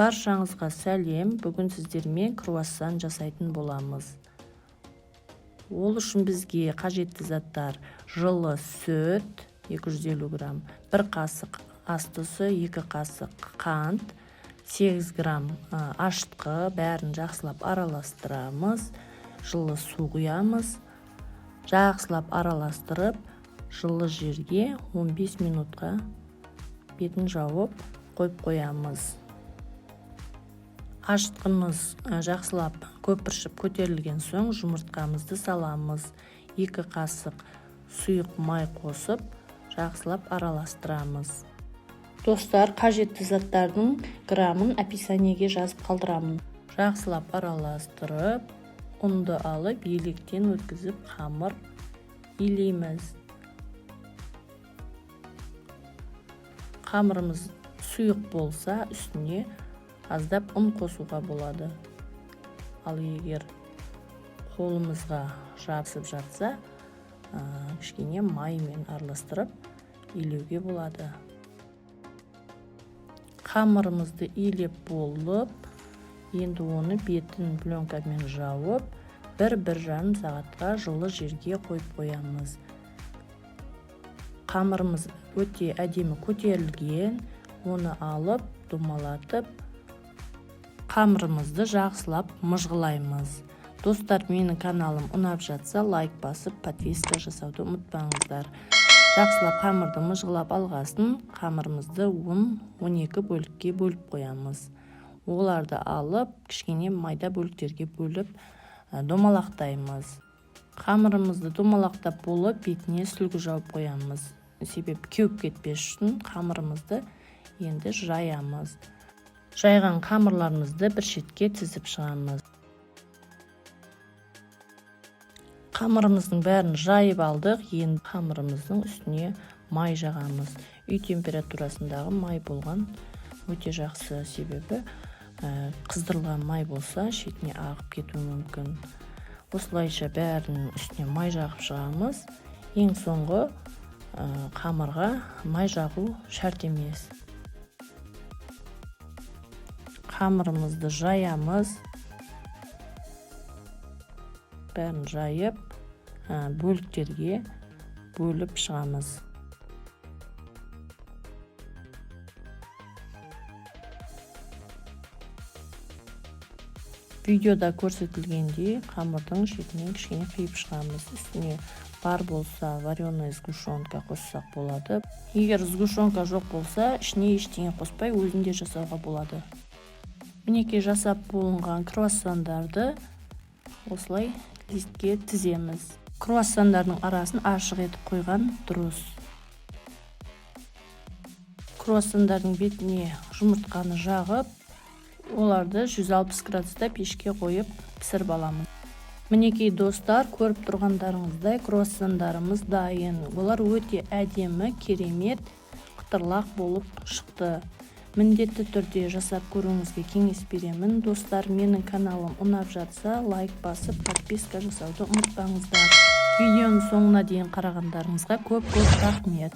Баршаңызға сәлем. Бүгін сіздермен круассан жасайтын боламыз. Ол үшін бізге қажетті заттар: жылы сүт 250 грамм, 1 қасық ас тұзы, 2 қасық қант, 8 грамм ашытқы. Бәрін жақсылап араластырамыз. Жылы су құямыз. Жақсылап араластырып, жылы жерге 15 минутқа бетін жауып қойып қоямыз. Ашытқымыз жақсылап көпіршіп көтерілген соң жұмыртқамызды саламыз. 2 қасық сұйық май қосып, жақсылап араластырамыз. Достар, қажетті заттардың грамын описаниеге жазып қалдырамын. Жақсылап араластырып, ұнды алып, електен өткізіп қамыр илейміз. Қамырымыз сұйық болса, үстіне аздап ұн қосуға болады. Ал егер қолымызға жабысып жатса, кішкене маймен араластырып илеуге болады. Қамырымызды илеп болып, енді оны бетін пленкамен жауып, 1-1,5 сағатқа жылы жерге қойып қоямыз. Қамырымыз өте әдемі көтерілген, оны алып, домалатып, қамырымызды жақсылап мыжғылаймыз. Достар, менің каналым ұнап жатса, лайк басып, подписка жасауды ұмытпаңыздар. Жақсылап қамырды мыжғылап алғасын, қамырымызды 10-12 бөлікке бөліп қоямыз. Оларды алып, кішкене майда бөліктерге бөліп, домалақтаймыз. Қамырымызды домалақтап болып, бетіне сүлгі жауып қоямыз. Себебі кеуіп кетпес үшін. Қамырымызды енді жаямыз. Жайған қамырларымызды бір шетке тізіп шығамыз. Қамырымыздың бәрін жайып алдық. Енді қамырымыздың үстіне май жағамыз. Үй температурасындағы май болған өте жақсы, себебі қыздырылған май болса, шетіне ағып кетуі мүмкін. Осылайша бәрінің үстіне май жағып шығамыз. Ең соңғы қамырға май жағу шарт емес. Қамырымызды жаямыз. Бәрін жайып, бөліктерге бөліп шығамыз. Видеода көрсетілгендей, қамырдың шетінен кішкене қиып шығамыз. Үстіне бар болса, вареная сгущенка қоссақ болады. Егер сгущенка жоқ болса, ішіне ештеңе қоспай өзінде жасауға болады. Мінекей, жасап болынған круассандарды осылай листке тіземіз. Круассандардың арасын ашық етіп қойған дұрыс. Круассандардың бетіне жұмыртқаны жағып, оларды 160 градуста пешке қойып пісіріп аламыз. Мінекей, достар, көріп тұрғандарыңыздай, круассандарымыз дайын. Олар өте әдемі, керемет қытырлақ болып шықты. Міндетті түрде жасап көруіңізге кеңес беремін. Достар, менің каналым ұнап жатса, лайк басып, подписка жасауды ұмытпаңыздар. Видеоның соңына дейін қарағандарыңызға көп-көп рахмет.